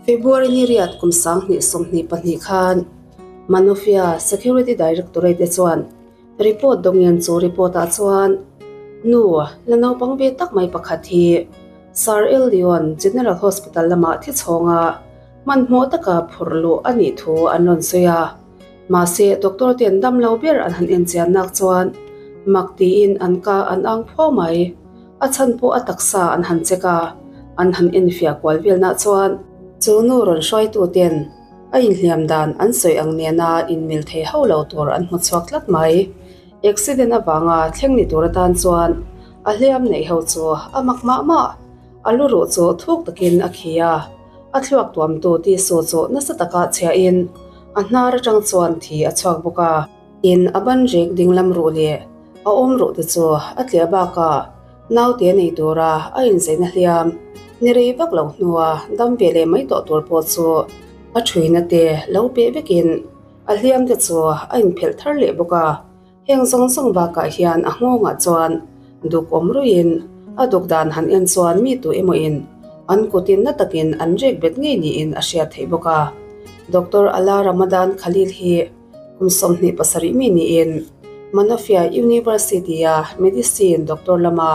February ni riat kum 2022 khan Manofia Security Directorate te chuan report dawngin chu report ah chuan nu la naupang ve tak mai pakhat hi Sir El Leon General Hospital lamah thi chhawnga hmanhmawh taka phurh luh a nih thu an rawn sawi a. Mahse doctor ten dam lo ber an han enchian nak chuan mak tiin an ka an ang phuau mai. A chhan pawh a taksa an han check a, an han enfiah kual velnah chuan chu nu rawn hruaitu ten a inhliam dan an sawi ang nena inmil thei hauh lo tur an hmu chhuak tlat mai. Accident avanga thleng ni tur atan chuan a hliam neih ho chu a mak mah mah. A lu ruh chu thuk takin a khi a, a thluak tuamtu tissue chu nasa taka chhiahin a hnar atang chuan thi a chhuak bawk a. Tin, a ban rek dinglam ruh leh a awm ruh te chu a tliah bakah naute nei tura a inzeina hliam ni rei vak lo hnua dam ve leh mai tawh tur pawh chu a thuina te lo peh vekin a hliam te chu a inphelh thar leh bawk a. Heng zawng zawng bakah hian a nghawngah chuan duk awm ruiin a duk dan han en chuan mi tu emawin an kutin na takin an rek bet ngei niin a hriat theih bawk a. Doctor Alaa Ramadan Khalil hi kum 27 mi niin Manafia University-a Medicine doctor lama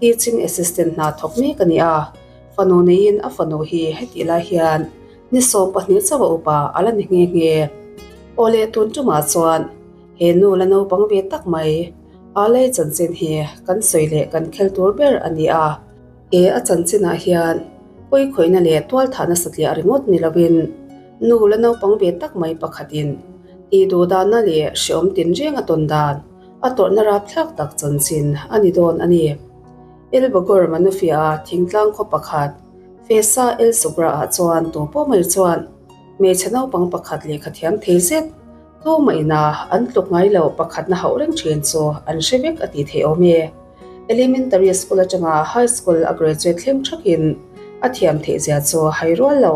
teaching assistant hna thawk mek a ni a, fanu neiin a fanu hi hetih lai hian ni 12 chauh a upa a la ni nghe nghe. Awle tun tumah chuan He nu la naupang ve tak mai, Alei chanchin hi kan sawi leh kan khel tur ber a ni a. He a chanchinah hian pawikhawihna leh tualthahna satliah ringawt ni lovin nu la naupang ve tak mai pakhatin tih duhdahna leh hreawm tinreng a tawn dan a tawrhna rapthlak tak chanchin a ni dawn a ni. El Bagor Manufia thingtlang khaw pakhat Fesa El Sugra-ah chuan tu pawh mai chuan hmeichhe naupang pakhat lehkha thiam thei zet Tumah ina an tluk ngai lo pakhatna hauh reng thin chu an hre vek a tih theih awm e. Elementary school atanga high school a graduate thleng thakin a thiam theih zia chu hai rual lo.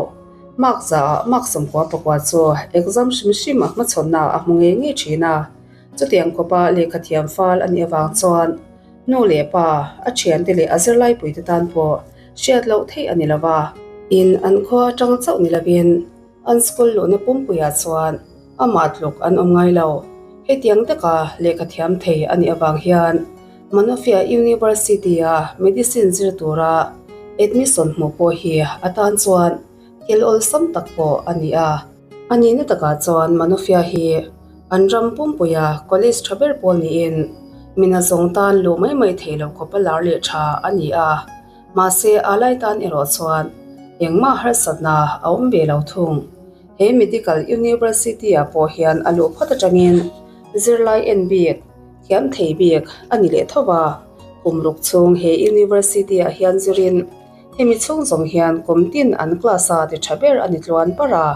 Mark zaah mark 94 chu exam hrim hrim a hmachhawnna a hmu ngei ngei thin a. Chutiang khawpa lehkha thiam fal a nih avang chuan nu leh pa, a thiante leh a zirlaipuite tan pawh hriat loh theih a ni lo va. In an khua atang chauh ni lovin An school luhna pumpuiah chuan amah tluk an awm ngai lo. Hetiang taka lehkha thiam thei a nih avang hian Manofia University-a medicine zir tura admission hmuh pawh hi a tan chuan thil awlsam tak pawh a ni a. A nihna takah chuan Manofia hi an ram pumpuia college tha ber pawl niin mina zawng tan luh mai mai thei lo khawpa lar leh tha a ni a. Mahse, a lai tan erawh chuan engmah harsatna a awm ve lo thung. He Medical University-ah pawh hian a luh phawt atangin zirlai en bik, thiam thei bik a ni leh tho va. Kum ruk chhung he University-ah hian zirin hemi chhung zawng hian kum tin an class-a ti tha ber a ni tluan par a.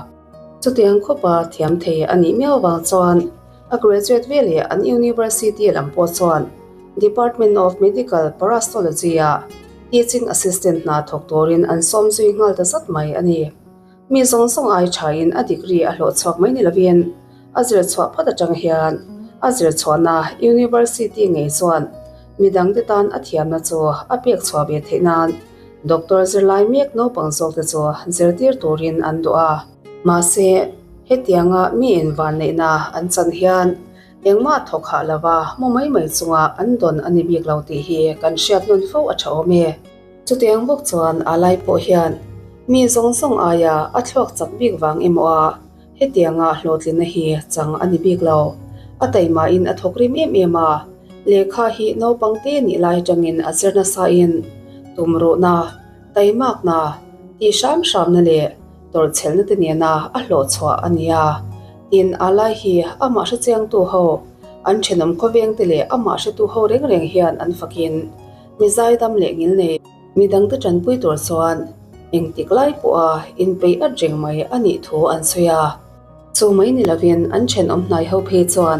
Chutiang khawpa thiam thei a nih miau vang chuan A graduate ve leh an university lam pawh chuan Department of Medical Parasitology-ah teaching assistant hna thawk turin an sawm zui nghal ta zat mai a ni. Mi zawng zawng ai thain a degree a hlawh chhuak mai ni lovin a zir chhuah phawt atang hian a zir chhuahna university ngei chuan midangte tan a thiamna chu a pek chhuah ve theih nan doctor zirlai mek naupang zawkte chu zirtir turin an duh a. Mahse, hetianga mi invanneihna an chan hian engmah thawk hah lova mu mai mai chunga an dawn a ni bik lo tih hi kan hriat nawn fo a tha awm e. Chutiang bawk chuan a lai pawh hian mi zawng zawng aia a thluak chak bik vang emaw a hetianga hlawhtlinna hi chang a ni bik lo. A taimahin a thawk rim em em a, lehkha hi naupang te nih lai atangin a zir nasain tumruhna, Taimakna, tih hram hramna leh tawrhchhelna te nena a hlawh chhuah a ni a. Tin, a lai hi amah hrechiangtu ho, an thenawm khawveng te leh amah hretu ho reng reng hian an fakin mi zaidam leh ngil nei. Midangte tanpui tur chuan engtik lai pawha inpeih at reng mai a nih thu an sawi a. Chu mai ni lovin an thenawm hnai ho phei chuan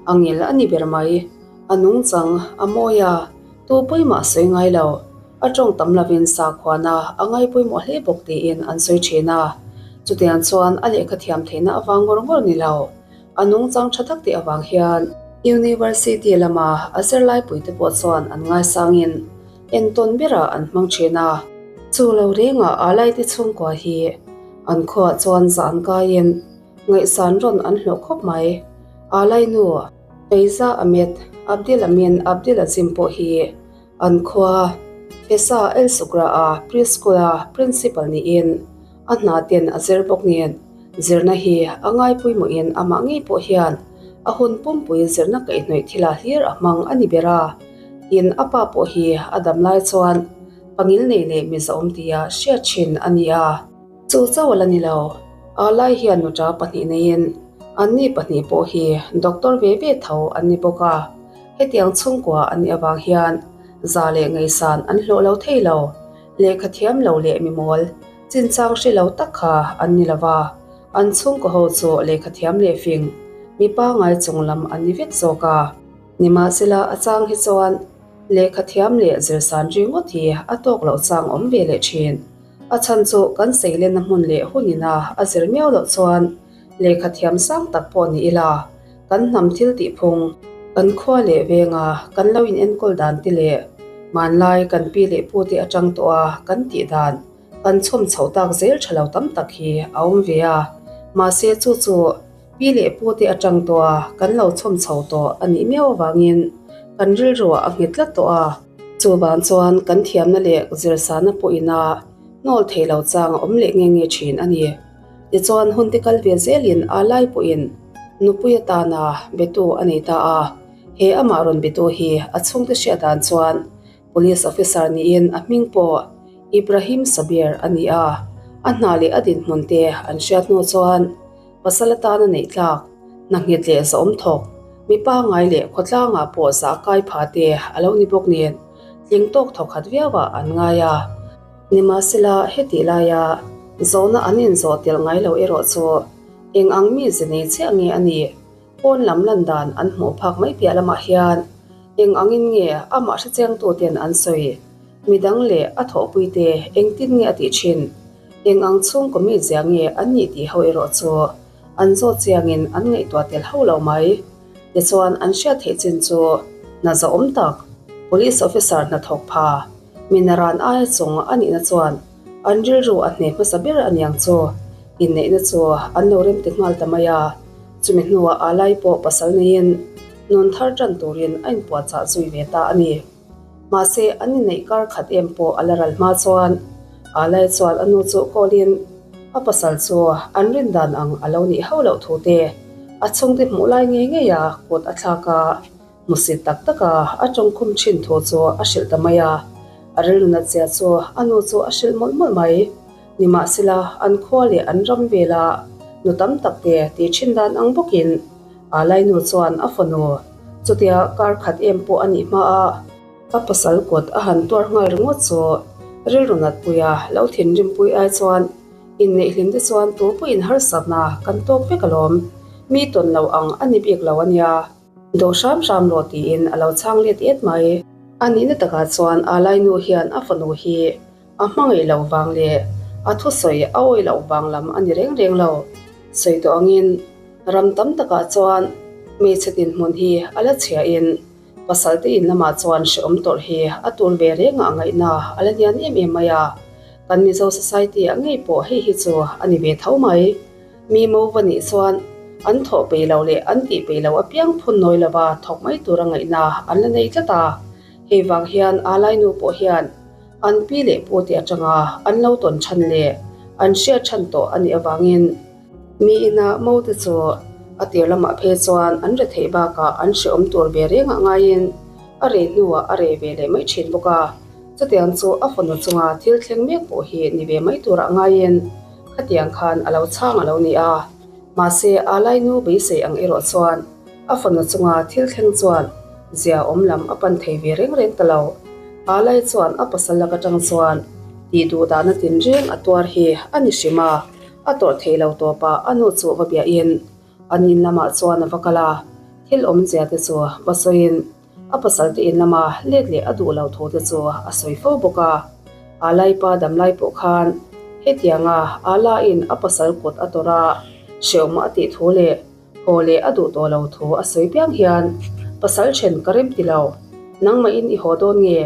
a ngil a ni ber mai. A nungchang a mawi a, tu pawimah sawi ngai lo. A tawng tam lovin sakhuana a ngai pawimawh hle bawk tiin an sawi thin a. Chutiang chuan a lehkha thiam theihna avang ngawr ngawr ni lo, a nungchang tha tak tih avang hian University lama a zirlaipuite pawh chuan an ngaisangin entawn berah an hmang thin a. Chu lo rengah Alaite chhungkua hi. An khuaah chuan zah an kaiin ngaihsan rawn an hlawh khawp mai. Alai nu Faiza Ahmed Abdel Amin Abdel Azim pawh hi an khua Fesa El Sugra-a preschool-a principal niin a hna ten a zir bawk nen zirna hi a ngai pawimawhin amah ngei pawh hian a hun pumpui zirna kaihhnawih thilah hlir a hmang a ni ber a. Tin, a pa pawh hi a dam lai chuan pangil nei leh mizoawm tia hriat thin a ni a. Chu chauh a la ni lo, a lai hian nuta pahnih neiin anni pahnih pawh hi doctor ve ve tho an ni bawk a, hetiang chhungkua an nih avang hian za leh ngaihsan an hlawh lo thei lo, lehkha thiam lo leh mimawl chinchang hre lo tak kha an ni lo va, an chhungkaw ho chu lehkha thiam leh fing mi pangai chung lam an ni vek zawk a. Nimahsela a chang hi chuan lehkha thiam leh zirsan ringawt hi a tawk loh chang awm ve leh thin. A chhan chu kan seilenna hmun leh hunin a a zir miau loh chuan lehkha thiam sang tak pawh ni ila kan hnam thil tih phung, kan khua leh venga kan lo in enkawl dan te leh hmanlai kan pi leh pu te atang tawh a kan tih dan kan chhawm chhoh tak zel tha lo tam tak hi a awm ve a. Mahse chu chu Pi leh pu te atang tawh a kan lo chhawm chho tawh a nih miau avangin kan rilruah a nghet tlat tawh a. Chuvang chuan kan thiamna leh zirsana pawhin a hnawl thei lo chang a awm leh nge nge thin a ni. Tichuan hun te kal ve zelin a lai pawhin nupui atana betu a nei ta a, he amah rawn betu hi a chhungte hriat dan chuan Police officer niin a hming pawh Ibrahim Sabir a ni a, a hna leh a dinhmun te an hriat hnu chuan Pasal atana neih tlak, hna nghet leh zawm thawk, mi pangngai leh khawtlangah pawh zah kai pha te a lo ni bawk nen, tling tawk thawk khat viauah an ngai a. Nimahsela, hetih laia zawhna an inzawh tel ngai lo erawh chu eng ang mi ze nei chiah nge a nih? Pawn lam lan dan an hmuh phak mai piah lamah hian eng angin nge amah hrechiangtuten an sawi? Midang leh a thawhpuite engtin nge a tih thin? Eng ang chhungkaw mi zia nge an nih tih ho erawh chu an zawt chiangin an ngaihtuah tel ho lo mai. Tichuan an hriat theih chin chu hna zahawm tak, Police officer hnathawk pha, mi naran aia chung a nihna chuan an rilru a hne hmasa ber a niang chu inneihna chu an lo rem ti nghal ta mai a. Chumi hnuah Alai pawh pasal neiin nun thar tan turin a inpuahchah zui ve ta a ni. Mahse, an inneih kar khat em pawh a la ral hma chuan Alai chuan a nu chu call-in a pasal chu an rin dan ang a lo nih hauh loh thu te, a chhungte hmuh lai ngei ngei a kut a thlak a, hmusit tak taka a tawngkhum thin thu chu a hrilh ta mai a. A rilru nat zia chu a nu chu a hrilh mawlh mawlh mai. Nimahsela, an khua leh an ram vela nu tam tak te tih thin dan ang bawkin Alai nu chuan a fanu chutia kar khat em pawh a nih hma a, a pasal kut a han tuar nghal ringawt chu rilru natpuia lo thinrimpui ai chuan inneih hlim te chuan tu pawhin harsatna kan tawk vek alawm, mi tawn lo ang a ni bik lo a nia. Dawh hram hram rawh tiin a lo chhang let et mai. A nihna takah chuan Alai nu hian a fanu hi A hmangaih loh vang leh a thusawi a awih loh vang lam a ni reng reng lo. Sawi tawh angin ram tam takah chuan hmeichhe dinhmun hi a la chhiahin pasal te in lamah chuan hrehawm tawrh hi a tur ve rengah ngaihna a la lian em em mai a. Kan Mizo society ah ngei pawh hei hi chu a ni ve tho mai. Mi mo va nih chuan an thawh peih loh leh an tih peih loh apiang phun nawi lova thawk mai tura ngaihna an la nei tlat a. Hei vang hian Alainu pawh hian An pi leh pu te atanga an lo tawn chhan leh an hriat chhan tawh a nih avangin mi ina mo te chu a tir lamah phei chuan an re theih bakah an hrehawm tur ve rengah ngaiin a rei hnuah a rei ve leh mai thin bawk a. Chutiang chu a fanu chunga thil thleng mek pawh hi ni ve mai turah ngaiin khatiang khan a lo chhang a lo ni a. Mahse a lainu beisei ang erawh chuan a fanu chunga thil thleng chuan zia awm lam a pan thei ve reng reng ta lo. A lai chuan a pasal lak atang chuan tih duh dahna tinreng a tuar hi a ni hrim a, a tawrh thei lo tawp a a nu chu va biahin an in lamah chuan a va kal a, thil awmzia te chu va sawiin a pasal te in lama let leh a duh lo thu te chu a sawi fo bawk a. A laipa damlai pawh khan hetianga a lain a pasal kut a tawrh a, hrehawm a tih thu leh Haw leh a duh tawh lo thu a sawi piang hian pasal then ka rem ti lo, nangmahin i haw dawn nge,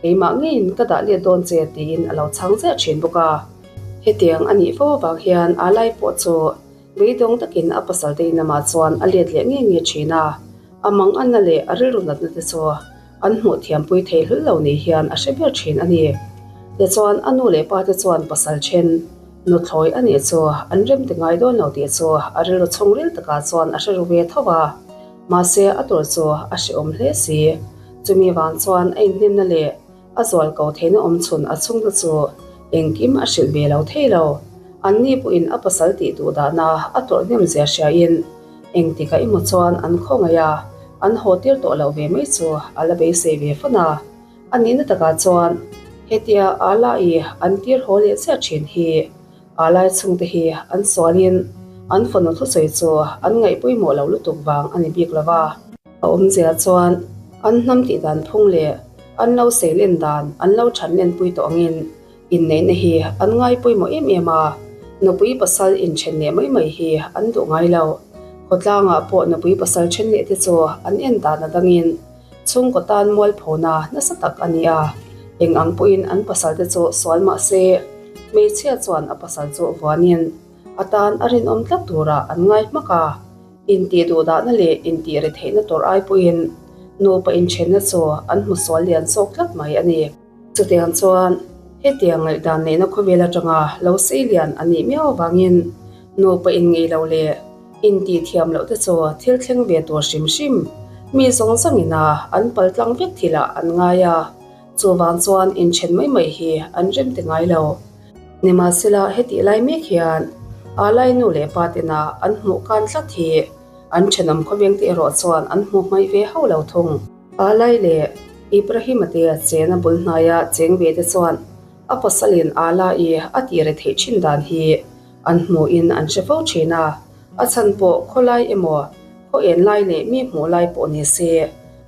keimah ngeiin ka dah let dawn che tiin a lo chhang ziah thin bawk a. Hetiang a nih fo avang hian Alai pawh chu beidawng takin a pasalte in amah chuan a let leh nge nge thin a, a manganna leh a rilru natna te chu an hmuh thiampui thei hlul lo ni hian a hre ber thin a ni. Tichuan a nu leh pa te chuan pasal then nuthlawi a nih chu an rem ti ngai dawn lo tih chu a rilru chhungril takah chuan a hre ru ve tho a, mahse a tur chu a hrehawm hle si. Chumi vang chuan a inhnemna leh A zual ko theihna awm chhun a chhungte chu engkim a hrilh ve lo thei lo. Anni pawhin a pasal tih duh dahna a tawrh hnem zia hriain engtikah emaw chuan an khawngaih a, an haw tir tawh loh ve mai chu a la beisei ve fan a. A nihna takah chuan hetia Ala-i an tir haw leh chiah thin hi Alai chhungte hi an sualin an fanu thusawi chu an ngaih pawimawh lo lutuk vang a ni bik lo va. A awmzia chuan an hnam tih dan phung leh an lo sei len dan an lo than lenpui tawh angin inneihna hi an ngai pawimawh em em a, nupui pasal inthen leh mai mai hi an duh ngai lo. Khawtlangah pawh nupui pasal then leh te chu an en dan a dangin chhungkaw tan mualphona nasa tak a ni a, eng ang pawhin an pasal te chu sual mah se hmeichhia chuan a pasal chu vuanin a tan a rinawm tlat turah an ngai hmak a. Intih duhdahna leh intih retheihna tur ai pawhin nupa inthenna chu an hmu sual lian zawk tlat mai a ni. Chutiang chuan hetiang ngaihdan neihna khawvel atanga lo sei lian a nih miau avangin nupa inngei lo leh intih thiam loh te chu thil thleng ve tur hrim hrim mi zawng zawngin a an pal tlang vek thilah an ngai a, chuvang chuan inthen mai mai hi an rem ti ngai lo. Nimahsela hetih lai mek hian Alai nu leh pa tena an hmuh kan tlat hi an thenawm khawvengte erawh chuan an hmuh hmaih ve hauh lo thung. Alai leh Ibrahima te chena bul hnaia cheng ve te chuan a pasalin Alai a tih re theih thin dan hi an hmuhin an hre fo thin a, a chhan pawh khawlai emaw khaw en lai leh mi hmuh lai pawh ni se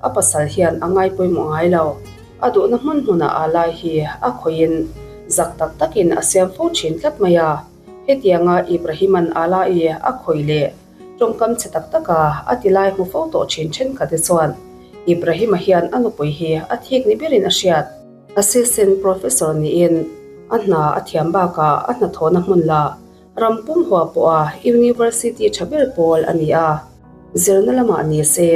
a pasal hian a ngai pawimawh ngai lo. A duhna hmun hmunah a lai hi a khawihin zak tak takin a siam fo thin tlat mai a. Hetianga Ibrahima'n Alai a khawi leh tawngkam chhe tak taka a ti lai hmu fo tawh thin thenkhatte chuan Ibrahima hian a nupui hi a thik ni berin a hriat. Assistant Professor niin a hna a thiam bakah a hnathawhna hmun la ram pum hua pawha University tha ber pawl a ni a. Zirna lamah ni se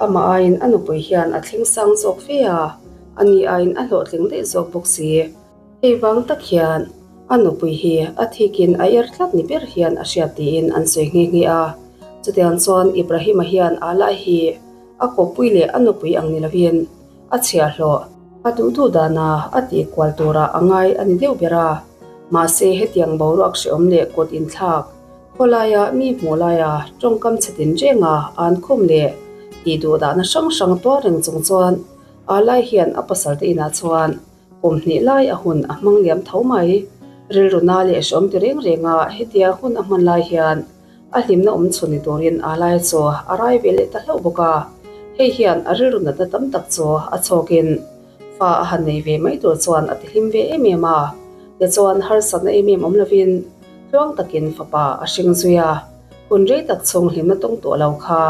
Amah aiin a nupui hian a thleng sang zawk fe a, ani aiin a hlawhtling daih zawk bawk si. Hei vang tak hian a nupui hi a thikin a er tlat ni ber hian a hriat tiin an sawi nghe nghe a. Chutiang chuan Ibrahima hian Allah hi a kawppui leh a nupui ang ni lovin a chhiahhlawh a duh duh dana a tih kual turah a ngai a ni deuh ber a. Mahse hetiang boruak hrehawm leh kut inthlak Khawlaia mi hmuh laia tawngkam chhe tinrenga an khum leh tih duh dahna hrang hrang tuar reng chung chuan Alai hian a pasalte inah chuan kum hnih lai a hun a hmang liam tho mai. Rilru na leh hreawm ti reng renga hetia hun a hman lai hian a hlimna awm chhun ni turin Alai chu a rai ve leh ta hlauh bawk a. Hei hian a rilru natna tam tak chu a chhawkin fa a han nei ve mai tur chuan a tihlim ve em em a. Tichuan harsatna em em awm lovin Tluang takin fapa a hring zui a, hun rei tak chhung hlimna tawng tawh lo kha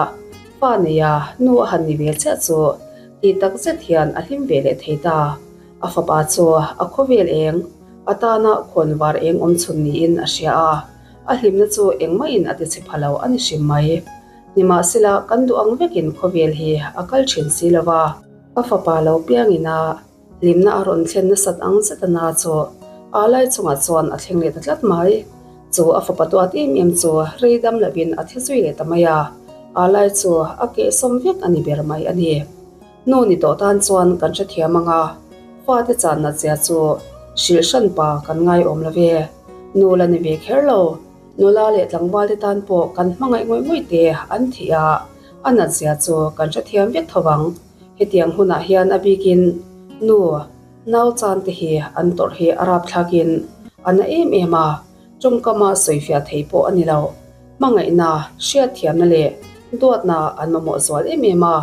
fa nei a, nu a han ni ve chiah chu tih tak zet hian a hlim ve leh thei ta. A fapa chu a khawvel eng, a tana khawn var eng awm chhun niin a hria a, a hlimna chu engmahin a tichhe pha lo a ni hrim mai. Nimahsela kan duh ang vekin khawvel hi a kal thin si lo va, a fapa lo piangin a Hlimna a rawn thlen nasat ang zet a na chu a lai chungah chuan a thleng leh ta tlat mai. Chu a fapa duat em em chu rei dam lovin a thi zui leh ta mai a, a lai chu a kehsawm vek a ni ber mai a ni. Nu ni tawh tan chuan kan hrethiam ang a, fate chan nat zia chu hrilh hran pa kan ngaiawm lo ve. Nu la ni ve kher lo, nula leh tlangval te tan pawh kan hmangaih ngawih ngawih te an thih a, a nat zia chu kan hrethiam vek tho ang. Hetiang hunah hian a bikin nu nau chan te hi an tawrh hi a rapthlakin a na em em a, tawngkama sawifiah thei pawh a ni lo. Hmangaihna, hriatthiamna leh duatna an mamawh zual em em a,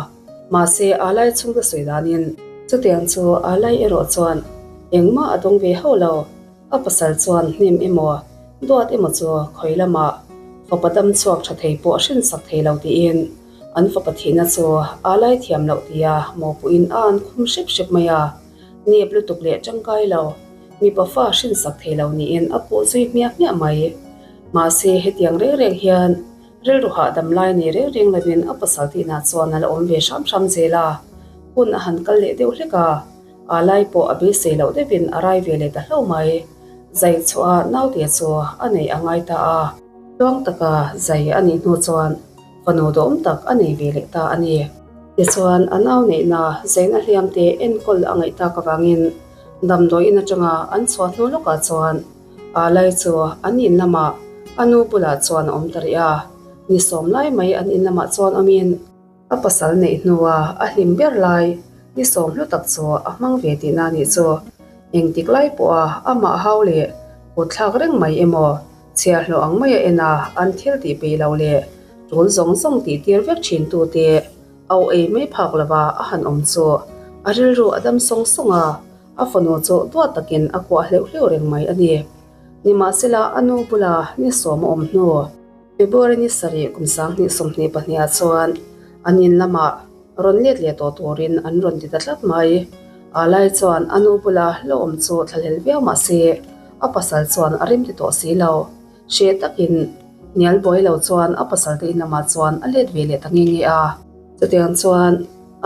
mahse a lai chhungte sawi danin chutiang chu a lai erawh chuan engmah a dawng ve hauh lo. A pasal chuan hnim emaw, duat emaw chu khawi lamah fapa dam chhuak tha thei pawh a hrinsak thei lo tiin An fapa thihna chu a lai thiam loh tia mawpuiin a an khum hrep hrep mai a, nep lutuk leh tangkai lo. mipa fa hrinsak thei lo niin a puh zui hmiah hmiah mai. Mahse, hetiang reng reng hian rilru hahdam lai nei reng reng lovin a pasal tihna chuan a la awm ve hram hram zel a, hun a han kal leh deuh hlek a, a lai pawh a beisei loh deuhin a rai ve leh ta hlauh mai. Zai chhuah a naute chu a nei a ngai ta a. Tluang taka zai a nih hnu chuan fanu dawm tak a nei ve leh ta a ni. Tichuan, a nau neihna zaina hliamte enkawl a ngaih tak avangin damdawiin atanga an chhuah hnu lawkah chuan a lai chu an in lamah a nu bulah chuan a awm ta rih a. Ni sawm lai mai an in lamah chuan awmin a pasal neih hnua a hlim ber lai ni sawm hlu tak chu a hmang ve tihna a nih chu. Engtik lai pawha amah hau leh kutthlak reng mai emaw Chhiahhlawh ang maia en a, an thil tih peih lo leh tul zawng zawng tih tir vek thin tute au ei mai phak lova a han awm chu a rilru a dam sawng sawng a, a fanu chu duat takin a kuah hleuh hleuh reng mai a ni. Nimahsela a nu bula ni sawm a awm hnu, February ni sarih kum 2022 ah chuan an in lamah rawn let leh tawh turin an rawn ti ta tlat mai. A lai chuan a nu bula lo awm chu thlahlel viau mah se, a pasal chuan a rem ti tawh si lo. Hreh takin hnial buai lo chuan a pasal te in lamah chuan a let ve leh ta nge nge a. Chutiang chuan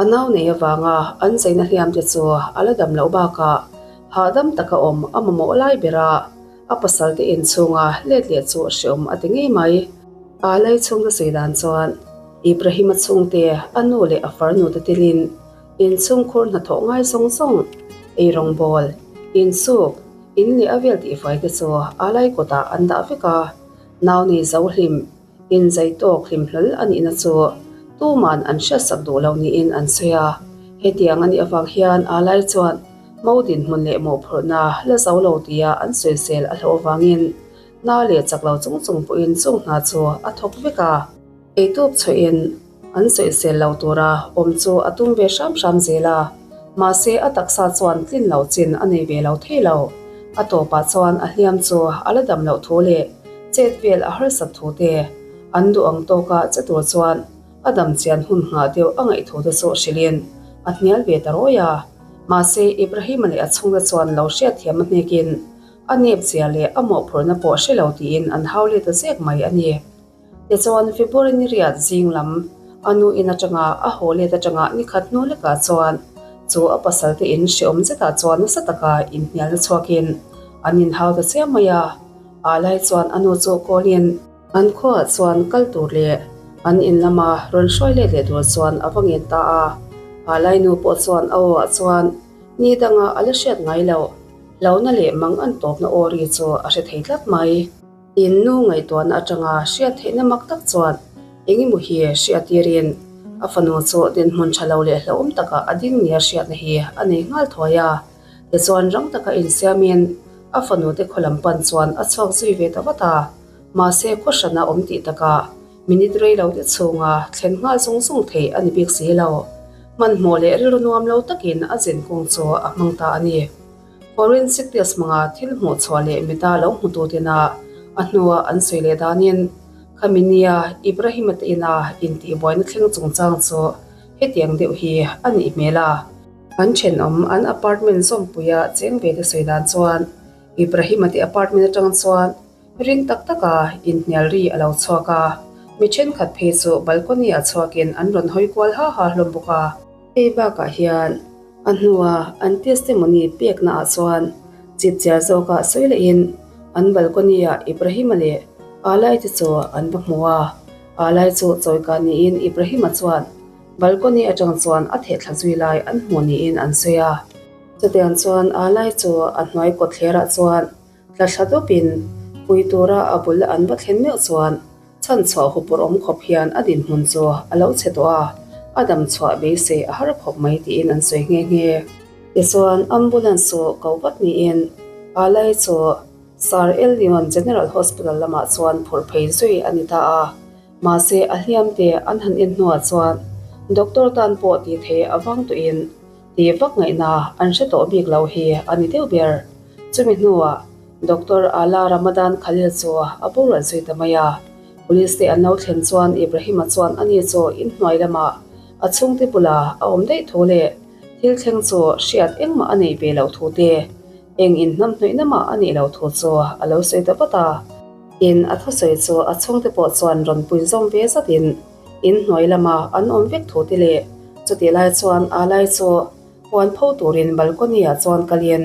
a nau nei avanga an cheina hliam te chu a la dam loh bakah hahdam taka awm a mamawh lai ber a, a pasal te in chhunga let leh chu hreawm a ti ngei mai. A lei chhungte sawi dan chuan Ibrahim-a chhungte a nu leh a farnu te telin inchhungkhur hnathawh ngai zawng zawng, eirawngbawl, insuk, in leh a vel tihfai te chu a lai kawtah an dah vek a, nau nei zo hlim, inzai tawk hlim hlawl a nihna chu tuman an hriatsak duh lo niin an sawi a. Hetiang a nih avang hian a lai chuan mo dinhmun leh mawhphurhna la zo lo tia an sawisel a hlauh avangin na leh chak lo chung chung pawhin chung hna chu a thawk vek a. Eitup chhuahin an sawisel lo tura awm chu a tum ve hram hram zel a, mahse a taksa chuan tlin loh chin a nei ve lo thei lo. A tawpah chuan a hliam chu a la dam loh thu leh chet vel a harsat thu te, an duh ang tawka che tur chuan a dam chian hun nghah deuh a ngaih thu te chu hrilhin a hnial ve ta rawi a. Mahse Ibrahim-a leh a chhungte chuan lo hriatthiam a hnekin a nep zia leh a mawhphurhna pawh hre lo tiin an hau let ta zek mai a ni. Tichuan, February ni riat zing lam a nu in atanga a haw let atanga ni khat hnu lekah chuan chu a pasal te in hreawm zetah chuan nasa taka inhnialna chhuakin an inhau ta chiam mai a. A lai chuan a nu chu kawlin an khuaah chuan kal tur leh an in lama rawn hruai let leh tur chuan a va ngen ta a. A lai nu pawh chuan a aw ah chuan ni danga a la hriat ngai loh hlauhna leh mang an tawpna aw ri chu a hre thei tlat mai. In nu ngaihtuahna atanga hriat theihna mak tak chuan eng emaw hi hriat tirin a fanu chu dinhmun tha lo leh hlauhawm takah a ding nia hriatna hi a nei nghal thuai a. Tichuan rang taka insiamin a fanu te khaw lam pan chuan a chhuak zui ve ta vat a. Mahse khaw hrana awm tih takah minute rei lo te chhunga thlen nghal zung zung theih a ni bik si lo. Hmanhmawh leh rilru nuam lo takin a zin kawng chu a hmang ta a ni. Forensic test hmanga thil hmuh chhuah leh mita lo hmutu tena a hnua an sawi leh danin khami nia Ibrahim-a te ina intihbuaina thleng chungchang chu hetiang deuh hi a nih hmel a. An thenawm an apartment zawmpuia cheng ve te sawi dan chuan Ibrahim-a te apartment atang chuan ring tak taka inhnial ri a lo chhuak a, mi thenkhat phei chu balcony-ah chhuakin an rawn hawi kual ha ha hlawm bawk a. Hei bakah hian a hnua an testimony pekna ah chuan chipchiar zawkah sawi lehin an balcony ah Ibrahim-a leh Alai te chu an va hmu a, Alai chu chawika niin Ibrahim-a chuan balcony atang chuan a thehthla zui lai an hmuh niin an sawi a. Chutiang chuan Alai chu a hnuai kawtthlerah chuan tla thla dawpin pui tura a bul an va thlen meuh chuan Chhan chhuah hupur awm khawp hian a dinhmun chu a lo chhe tawh a, a dam chhuah beisei a har khawp mai tiin an sawi nghe nghe. Tichuan, ambulance chu ko vat niin Alai chu Sir Elyon General Hospital lamah chuan phurh phei zui a ni ta a, mahse a hliam te an han en hnuah chuan doctor tan pawh tih thei a vang tawhin tih vak ngaihna an hre tawh bik lo hi a ni deuh ber. Chumi hnuah Doctor Ala Ramadan Khalil chu a boral zui ta mai a. Police te an lo thlen chuan Ibrahim-a chuan ani chu inhnuai lamah a chhungte bula a awm daih thu leh thil thleng chu hriat engmah a neih ve loh thu te. Eng inhnamhnawihna mah a nih loh thu chu a lo sawi ta vat a. Tin, a thusawi chu a chhungte pawh chuan rawn pui zawm ve zatin in hnuai lama an awm vek thu te leh chutih lai chuan a lai chu huan pho turin balcony ah chuan kalin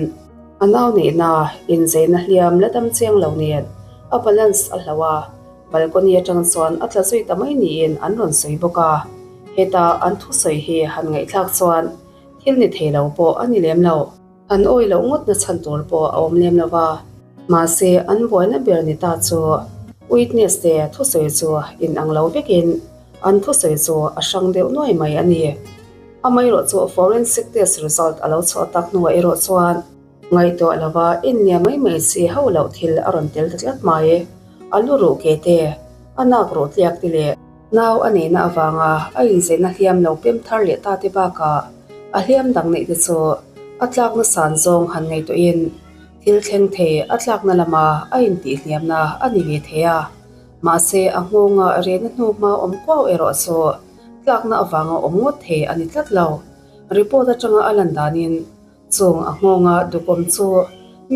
a nau neihna inzeina hliam la dam chiang lo nen a balance a hloh a, balcony atang chuan a tla zui ta mai niin an rawn sawi bawk a. Heta an thusawi hi han ngaihthlak chuan thil ni thei lo pawh a ni lem lo. An awi loh ngawtna chhan tur pawh a awm lem lo va. Mahse, an buaina ber ni ta chu witness te thusawi chu inang lo vekin an thusawi chu a hrang deuh nuai mai a ni. Amaherawh chu forensic test result a lo chhuah tak hnuah erawh chuan ngaihtuah lova innia mai mai chi hauh loh thil a rawn tel ta tlat mai. A lu ruh ke te, a nak ruh tliak te leh Nau a neihna avanga a inzeina hliam lo pem thar leh ta te bakah a hliam dang neih te chu a tlakna san zawng han ngaihtuahin thil thleng thei a tlakna lama a intihhliamna a ni ve thei a. Mahse a nghawnga rehna hnu hma awm kuau erawh chu tlakna avanga awm ngawt thei a ni tlat lo. Report atanga a lan danin Chung a nghawnga dukawm chu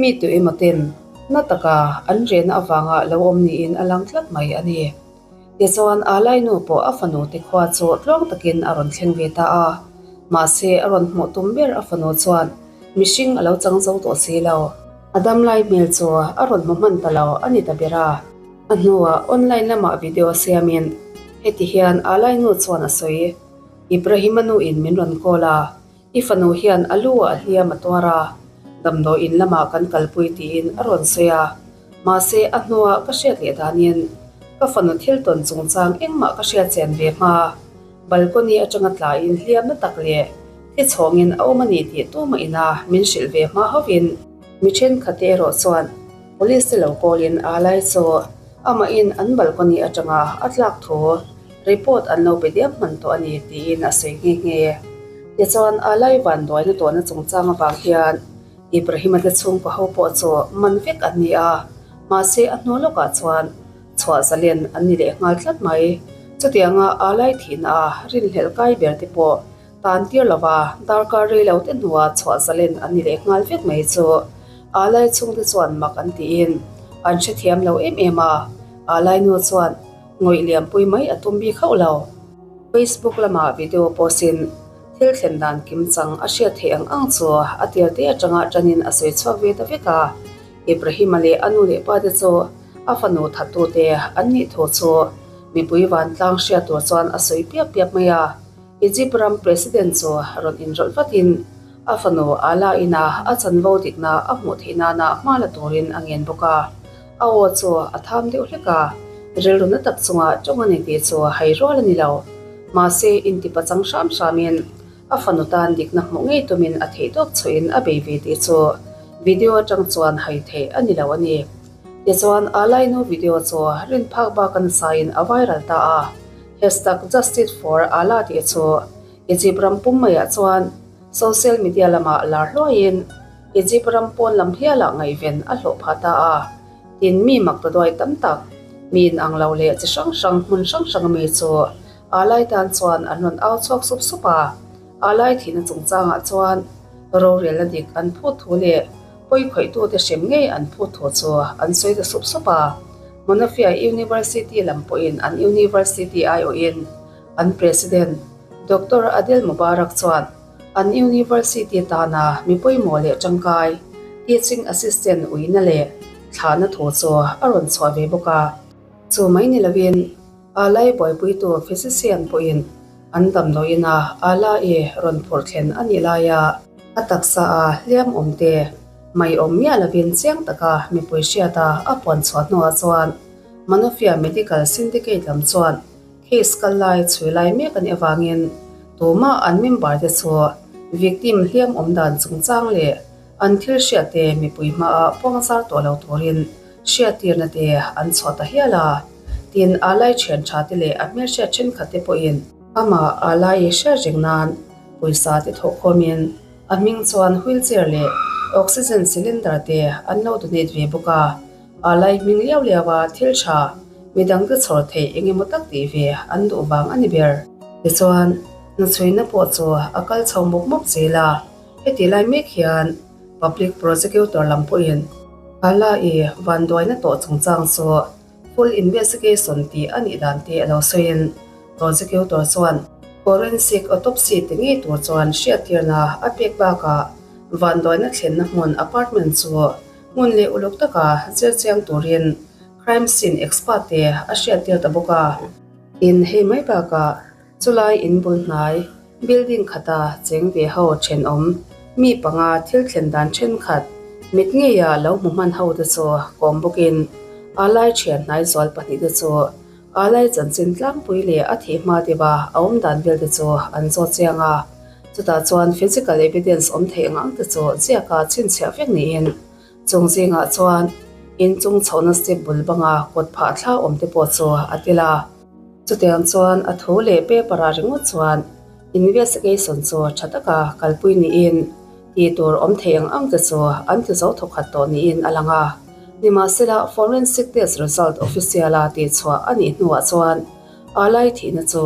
mi tu emaw ten na taka an rehna avanga lo awm niin a lang tlat mai a ni. Tichuan Alai nu pawh a fanu te khua chu tluang takin a rawn thleng ve ta a. Mahse a rawn hmuh tum ber a fanu chuan mihring a lo chang zo tawh si lo. A damlai hmel chu a rawn hmu hman ta lo a ni ta ber a. A hnuah online lamah video siamin heti hian Alai nu chuan a sawi, Ibrahima nuin min rawn call a, I fanu hian a lu ah hliam a tuar a, damdawiin lamah kan kalpui tiin a rawn sawi a. Mahse, a hnua ka hriat leh danin ka fanu thil tawn chungchang engmah ka hriat chian ve hma. Balcony atanga tlaiin hliam na tak leh thi chhawngin a awm a ni tih tumah ina min hrilh ve hma hauhin. Mi thenkhatte erawh chuan Police te lo call-in a lai chu amahin an balcony atanga a tlak thu report an lo pe diam hman tawh a ni tiin a sawi nghe nghe. Tichuan a lai vanduaina tawhna chungchang avang hian Ibrahim-a te chhungkaw ho pawh chu man vek an ni a, mahse a hnu lawkah chuan chhuah zalen an ni leh nghal tlat mai. Chutianga a lai thihna a rinhlelh kai ber te pawh Tan tir lova darkar rei lo te hnua chhuah zalen an ni leh nghal vek mai chu Alai chhungte chuan mak an tiin an hrethiam lo em em a, Alai nu chuan ngawih liampui mai a tum bik hauh lo. Facebook lamah video post in thil thlen dan kim chang a hriat theih ang ang chu a tir te atanga tanin a sawi chhuak ve ta vek a, Ibrahima leh a nu leh pa te chu a fanu thattute an nih thu chu mipui vantlang hriat tur chuan a sawi piap piap mai a. Egypt ram President chu rawn inrawlh vatin a fanu Ala ina a chanvo dikna a hmuh theih nana hma la turin a ngen bawk a. A aw chu a tham deuh hlek a, rilru na tak chunga tawng a ni tih chu hai rual a ni lo. Mahse, intipa chang hram hramin a fanu tan dikna hmuh ngei tumin a theih tawp chhuahin a bei ve tih chu video atang chuan hai theih a ni lo a ni. Tichuan, Alai nu video chu rin phak bak a nasain a viral ta a. Hashtag JusticeForAla tih chu Egypt ram pum maiah chuan social media lamah lar hluaiin Egypt ram pawn lam hialah ngaihven a hlawh phah ta a. Tin, mi mak ta duai tam tak, mi inang lo leh chi hrang hrang hmun hrang hrang ami chu Alai tan chuan an rawn au chhuak sup sup a. Alai thihna chungchangah chuan rorelna dik an phut thu leh pawikhawih-tute hrem ngei an phut thu chu an sawi ta sup sup a. Monafia University lam pawhin an university aiawhin an President Doctor Adel Mubarak chuan an university tana mi pawimawh leh tangkai teaching assistant uina leh thlahna thu chu a rawn chhuah ve bawk a. Chu mai ni lovin Alai buaipuitu physician pawhin an damdawiin a Ala-i rawn phurh thlen a nih laia a taksa a hliam awm te Mai awm miah lovin chiang taka mipui hriata a puan chhuah hnuah chuan Manofia Medical Syndicate lam chuan case kal lai chhui lai mek a nih avangin tumah an member te chu victim hliam awm dan chungchang leh an thil hriat te mipui hmaah puangzar tawh lo turin hriattirna te an chhuah ta hial a. Tin, a lai thian tha te leh a hmelhriat thenkhat te pawhin amah a lai hriat reng nan pawisa te thawhkhawmin A hming chuan wheelchair leh oxygen cylinder te an lo donate ve bawk a, a lai hming liau liau a thil tha midang te chhawr theih eng emaw tak tih ve an duh vang a ni ber. Tichuan, hnuchhuina pawh chu a kal chho mup mup zel a, heti lai mek hian Public Prosecutor lam pawhin Ala-i vanduaina tawh chungchang chu full investigation tih a nih dan te a lo sawiin Prosecutor chuan forensic autopsy ti ngei tur chuan hriattirna a pek bakah vanduaina thlenna hmun apartment chu hmun leh uluk taka zir chiang turin crime scene expert te a hriattir ta bawk a. In hei mai bakah Chulai in bul hnai, building khata cheng ve ho thenawm, mi panga thil thlen dan thenkhat, mit ngeia lo hmu hman ho te chu kawm bawkin a lai thian hnai zual pahnihte chu a lai chanchin tlangpui leh a thih hma deuha a awm dan vel te chu an zawt chiang a. Chutah chuan physical evidence awm theih ang ang te chu ziaka chhinchhiah vek niin chung zingah chuan inchung chhohna step bul banga kut phah thla awm te pawh chu a tel a. Chutiang chuan a thu leh paper ah ringawt chuan investigation chu tha taka kalpui niin tih tur awm thei ang ang te chu an ti zo thawkhat tawh niin a lang a. Nimahsela forensic test result official a tihchhuah a nih hnuah chuan Alai thihna chu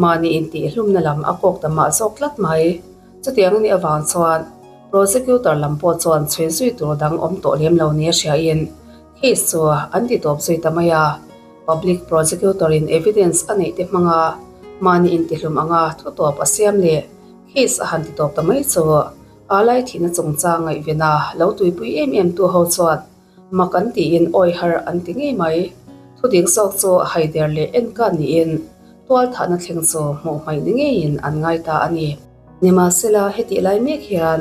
mahni intihhlumna lam a kawk ta mah zawk tlat mai. Chutiang a nih avang chuan prosecutor lam pawh chuan chhui zui tur dang awm tawh lem lo nia hriain case chu an ti tawp zui ta mai a. Public prosecutor in evidence a neih te hmanga mahni intihlum anga thu tawp a siam leh case a han ti tawp ta mai chu a lai thihna chungchang ngaihvena lo tuipui em em tu ho chuan mak an tiin awi har an ti ngei mai. Thu dik zawk chu haider leh enkan niin tual thahna thleng chu hmuh hmaih ni ngeiin an ngai ta a ni. Nimahsela hetih lai mek hian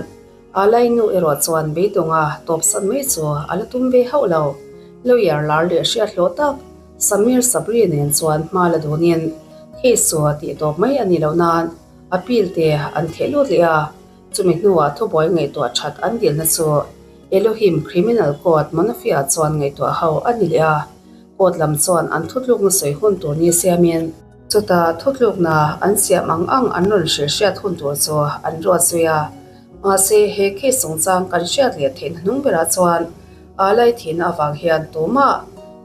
A lainu erawh chuan beidawnga tawpsan mai chu a la tum ve hauh lo. Lawyer lar leh hriat hlawh tak Samir Sabri nen chuan hma la dunin case chu a tih tawp mai a nih loh nan appeal te an theh lut leh a, chumi hnuah thubuai ngaihtuah that an dilna chu Elohim Criminal Court Monofia chuan ngaihtuah ho a ni leh a, court lam chuan an thutlukna sawi hun tur ni siamin. Chutah thutlukna an siam ang ang an rawn hrilh hriat hun tur chu an ruat zui a. Mahse, he case chungchang kan hriat leh theihna hnung berah chuan aa lai thihna avang hian tumah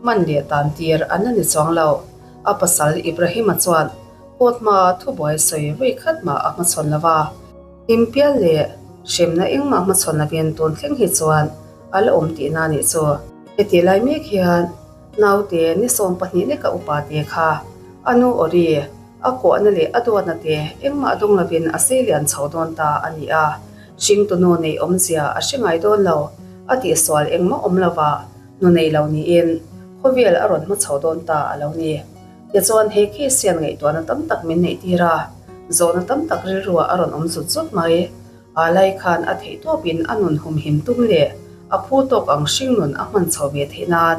man leh tan tir an la ni chuang lo. A pasal Ibrahim-a chuan court hmaa thubuai sawi vawi khat mah a hmachhawn lo va. Hlimpial leh hremna engmah hmachhawn lovin tun thleng hi chuan a la awm tihna a nih chu. Hetih lai mek hian Naute ni 12 leka upa te kha a nu awri, a kuahna leh a duatna te engmah dawng lovin a sei lian chho dawn ta a ni a. Hringtunu neih awmzia a hre ngai dawn lo, a tihsual engmah awm lova nu nei lo niin khawvel a rawn hma chho dawn ta a lo ni. Tichuan he case hian ngaihtuahna tam tak min neih tir a, zawhna tam tak rilruah a rawn awm zut zut mai. A lai khan a theih tawpin a nun humhim tum leh a phu tawk ang hring nun a hman chho ve theih nan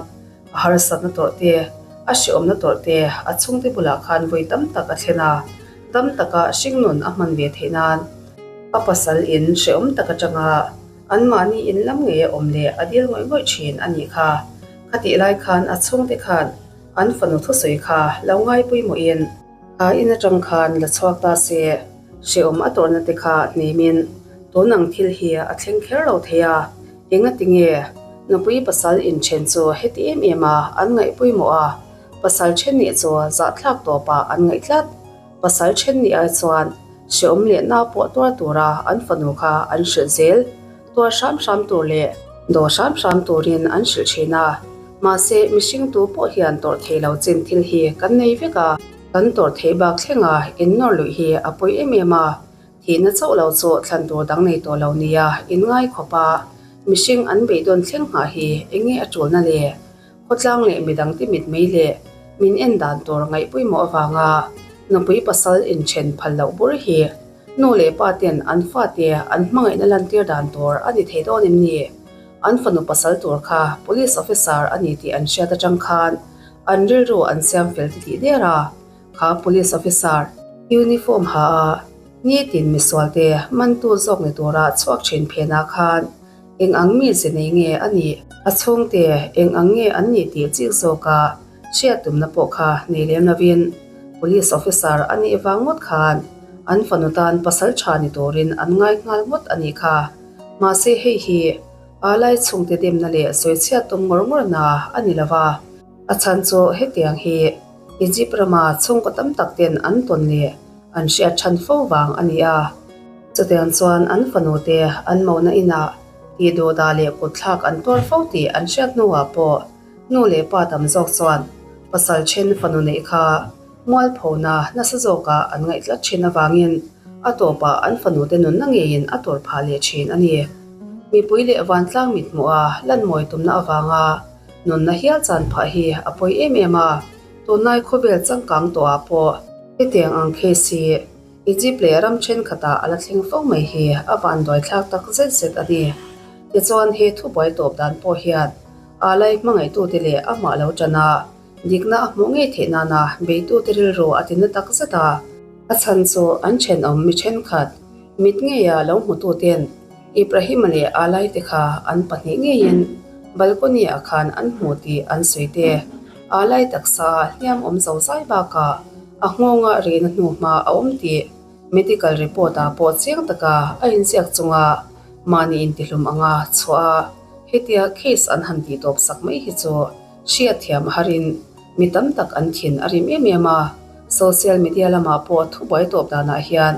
a harsatna tawrh te, a hreawmna tawrh te a chhungte bulah khan vawi tam tak a thlen a, dam taka hring nun a hman ve theih nan a pasal in hreawm tak atanga anmahni in lam ngei a awm leh a dil ngawih ngawih thin a nih kha. Khatih lai khan a chhungte khan an fanu thusawi kha lo ngai pawimawhin, A in atang khan la chhuak ta se, hrehawm a tawrhna te kha hnemin tun ang thil hi a thleng kher lo thei a, engati nge nupui pasal inthen chu heti em em a an ngaih pawimawh a, pasal then nih chu zahthlak tawpah an ngaih tlat. Pasal then nih ai chuan hrehawm leh na pawh tuar tura an fanu kha an hrilh zel. Tuar hram hram tur leh daw hram hram turin an hrilh thin a, mahse mihring tu pawh hian tawrh thei lo chin thil hi kan nei vek a, kan tawrh theih bak thlenga innawr luih hi a pawi em em a, thihna chauh lo chu thlan tur dang nei tawh lo nia inngai khawp a, mihring an beidawn thleng nghah hi eng nge a tulna le? Khawtlang leh midang te mit mei leh min en dan tur ngaih pawimawh avanga nupui pasal inthen phal loh bur hi Nu leh pa ten an fate an hmangaihna lantir dan tur a ni thei dawn em ni? An fanu pasal tur kha police officer a ni tih an hriat atang khan an rilru an siam fel ti tih der a, kha police officer uniform ha a nitin misualte mantu zawk ni tura chhuak thin phenah khan eng ang mi ze nei nge a nih? A chhungte eng ang nge an nih tih chik zawka Hriat tumna pawh kha nei lem lovin Police officer a nih vang ngawt khan an fanu tan pasal tha ni turin an ngai nghal ngawt a nih kha. Mahse hei hi a lai chhungte demna leh sawichhiat tum ngawr ngawrna a ni lova. A chhan chu hetiang hi Egypt rama chhungkaw tam tak ten an tawn leh an hriat than fo vang a ni a. Chutiang chuan an fanu te an mona inah. Tihduhdah leh kutthlak an tuar fo tih an hriat hnuah pawh nu leh pa tam zawk chuan pasal then fanu neih kha mualphona nasa zawkah an ngaih tlat thin avangin a tawpah an fanute nunna ngeiin a tur phah leh thin a ni. Mipui leh vantlang mithmuha lanmawi tumna avanga nunna hial chan phah hi a pawi em em a, tunlai khawvel changkang tawhah pawh hetiang ang case hi Egypt leh ram thenkhatah a la thleng fo mai hi a vanduai thlak tak zet zet a ni. Tichuan he thubuai tawp dan pawh hian Alai hmangaihtute leh amah lo tan a, dikna a hmuh ngei theih nana beitute rilru a ti na tak zet a. A chhan chu an thenawm mi thenkhat mit ngeia lo hmututen Ibrahima leh Alai te kha an pahnih ngeiin balcony ah khan an hmu tih an sawi te. Alai taksa hliam awm zo zai bakah a nghawnga rihna hnuhma a awm tih medical report ah pawh chiang taka a inziak chunga mahni intihlum anga chhuah a, hetia case an han tih tawp sak mai hi chu hriatthiam a harin mi tam tak an thin a rim em em a, social media lamah pawh thubuai tawp danah hian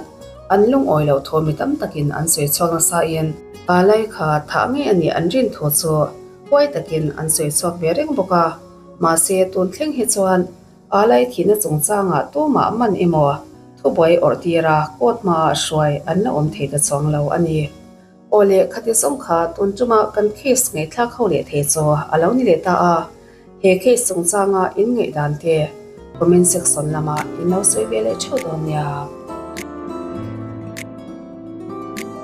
an lungawi loh thu mi tam takin an sawi chhuak nasa in palai kha thah ngei a nih an rin thu chu huai takin an sawi chhuak ve reng bawk a, mahse tun thleng hi chuan Palai thihna chungchangah tumah man emaw thubuai awrh tira court hmaah hruai an la awm thei ta chuang lo a ni. Aw le, khati zawng kha tun tuma kan case ngaihthlak ho leh thei chu a lo ni leh ta a, he case chungchanga in ngaihdan te comment section lamah in lo sawi ve leh theuh dawn nia.